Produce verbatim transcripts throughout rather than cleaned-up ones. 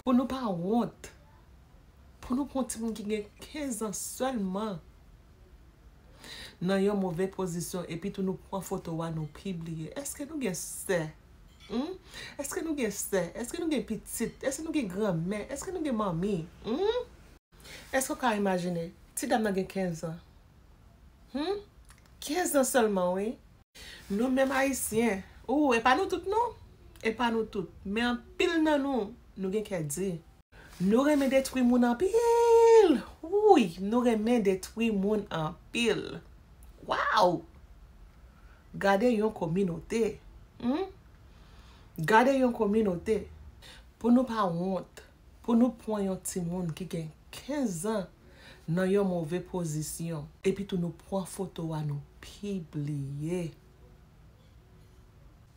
Pou nou pa wont. Pou nou pran yon timoun ki gen kenz an sèlman nan yon move pozisyon, epi tou nou pran foto a, nou pibliye. Èske nou gen sè? Hmm? Èske nou gen sè? Èske nou gen pitit? Èske nou gen granmè? Èske nou gen manmi? Hmm? Èske w ka imajine? Ti dam nan gen kenz an. Hmm? Kenz an sèlman, wi. Nou menm Ayisyen, ou, e pa nou tout non. E pa nou tout. Men anpil nan nou, nou gen kè di. Nou renmen detwi moun anpil. Wi, nou renmen detwi moun anpil. Waw! Gade yon kominote. Hmm? Gade yon kominote. Pou nou pa wont, pou nou pran yon timoun ki gen kenz an nan yon move pozisyon, epi tou nou pran foto a, nou pibliye.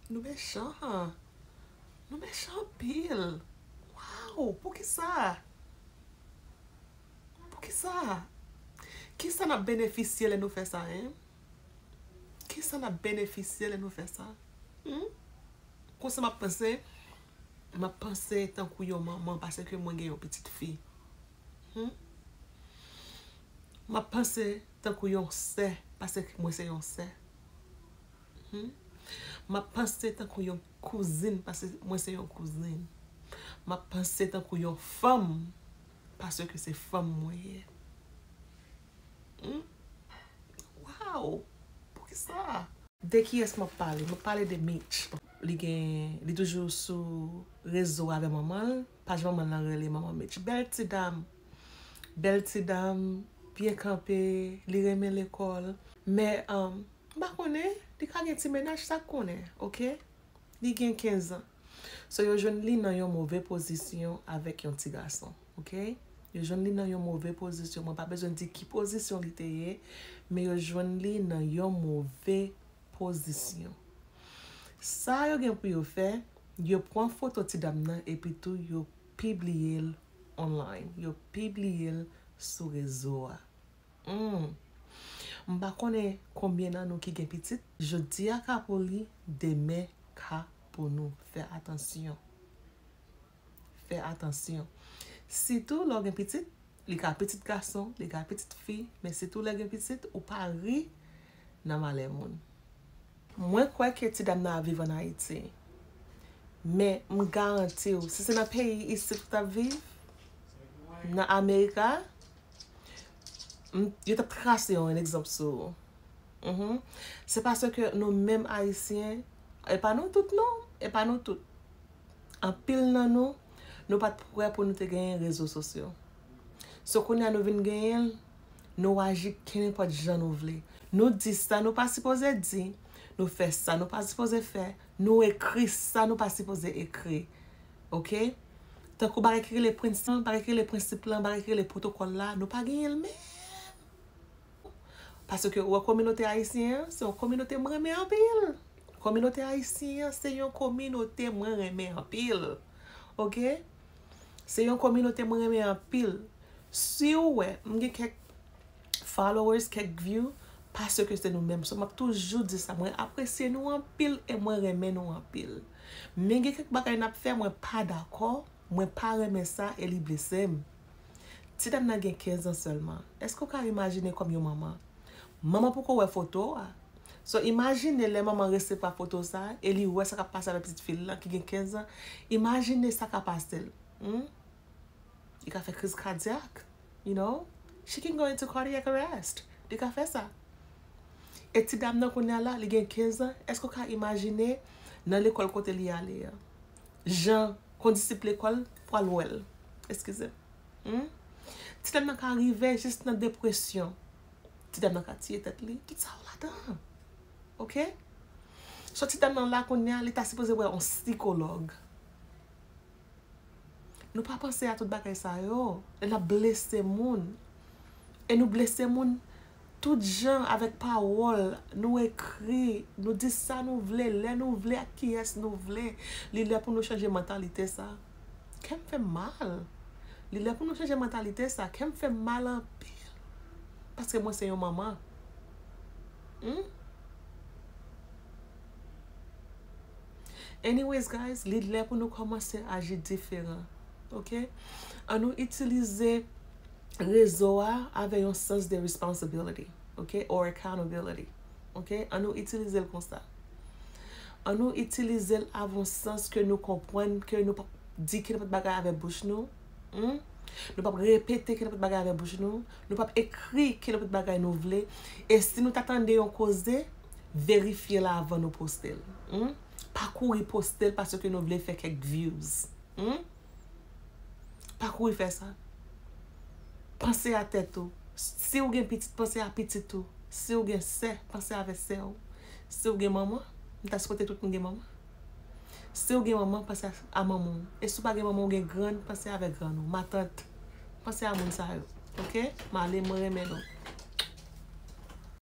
Nou mechan. Nou mechan anpil. Waw, poukisa? Poukisa? Kisa n ap benefisye lè nou fè sa, en? Kisa n ap benefisye lè nou fè sa? Hmm? Konsa m ap panse, m ap panse tankou yon manman paske mwen gen yon pitit fi. Hmm? M ap panse tankou yon sè paske mwen se yon sè. Hmm? M ap panse tankou yon kouzin paske mwen se yon kouzin. M ap panse tankou yon fanm paske se fanm mwen ye. Hmm? Waw! Poukisa? De kiyès m ap pale? M ap pale de Mitch. Li gen, li toujou sou rezo avè manman l. Paj manman l lan rele Manman Mitch. Bèl ti dam. Bèl ti dam. Byen kanpe. Li renmen lekòl. Men, um, m pa konnen. Li ka gen ti mennaj, sa k konnen. Oke? Li gen kenz an. So, yo jwenn li nan yon move pozisyon avèk yon ti gason. Oke? Yo jwenn li nan yon move pozisyon. Mwen pa bezwen di ki pozisyon li te ye, men yo jwenn li nan yon move pozisyon. Sa yo gen pou yo fè, yo pran foto ti dam nan epi tou yo pibliye l online. Yo pibliye l sou rezo a. Hmm. M pa konnen konbyen nan nou ki gen pitit. Jodi a ka pou li, demen ka pou nou. Fè atansyon. Fè atansyon. Sitou lè w gen pitit, li ka pitit gason, li ka pitit fi, men sitou lè gen pitit, ou pa ri nan malè moun. Mwen kwè ke ti dam nan ap viv ann Ayiti. Men m garanti w, si se nan peyi isit ou t ap viv, nan Amerika, m, yo t ap trase yon egzanp sou ou. Mhm. Se paske nou menm Ayisyen, e pa nou tout non, e pa nou tout. Anpil nan nou, nou pa t prè pou nou te genyen rezo sosyo. So kounye a nou vin genyen l, nou aji kenenpòt jan nou vle. Nou di sa nou pa sipoze di, nou fè sa nou pa sipoze fè, nou ekri sa nou pa sipoze ekri. Oke? Tankou bagay ki rele prensip, bagay ki rele prensip lan, bagay ki rele pwotokòl la, nou pa genyen l menm. Paske ou wè kominote ayisyen an, se yon kominote mwen renmen anpil. Kominote ayisyen an, se yon kominote mwen renmen anpil. Oke? Se yon kominote mwen renmen anpil. Si w wè, m gen kèk followers, kèk view, paske se nou menm. So, m ap toujou di sa. Mwen apresye nou anpil e mwen renmen nou anpil. Men gen kèk bagay n ap fè, mwen pa dakò, mwen pa renmen sa e li blese m. Ti dam nan gen kenz an sèlman. Èske w ka imajine kòm yon manman? Manman poko wè foto a. So, imajine lè manman resevwa foto sa a e li wè sa k ap pase avèk pitit fi l lan ki gen kenz an. Imajine sa ka pase l. Hmm? Li ka fè kriz kadyak. You know? She can go into cardiac arrest. Li ka fè sa. E ti dam nan kounye a la, li gen kenz an. Èske w ka imajine nan lekòl kote li ale a? Jan kondisip lekòl pral wè l. Eskize m. Hmm? Ti dam nan ka rive jis nan depresyon. Ti dam nan ka tiye tèt li. Tout sa yo ladan. Oke? So ti dam nan la kounye a, li ta sipoze wè yon sikològ. Nou pa panse a tout bagay sa yo. Lè n ap blese moun. E nou blese moun tout jan avèk pawòl. Nou ekri, nou di sa nou vle, lè nou vle, ak kiyès nou vle. Li lè pou nou chanje mantalite sa. Kè m fè m mal. Li lè pou nou chanje mantalite sa. Kè m fè m mal anpil. Paske mwen se yon manman. Hmm? Anyways, guys, li lè pou nou kòmanse aji diferan. Ok? An nou itilize rezo a avè yon sans de responsibility, ok, or accountability, ok? An nou itilize l konsa. An nou itilize l avè yon sans ke nou konprann ke nou p ap di kenenpòt bagay avè bouch nou. Hmm? Nou p ap repete kenenpòt bagay avè bouch nou. Nou p ap ekri kenenpòt bagay nou vle. E si nou ta tande yon koze, verifye l avan nou poste l. Hmm? Pa kouri poste l paske nou vle fè kèk views. Hmm? Pa kouri fè sa. Panse a tèt ou. Si w gen pitit, panse a pitit ou. Si w gen sè, panse avè sè w. Si w gen manman, m ta swete tout moun gen manman. Si w gen manman, panse a, a manman w. E si w pa gen manman, w gen grann, panse avè grann ou. Matant, panse a moun sa yo. Ok? M ale, mwen renmen nou.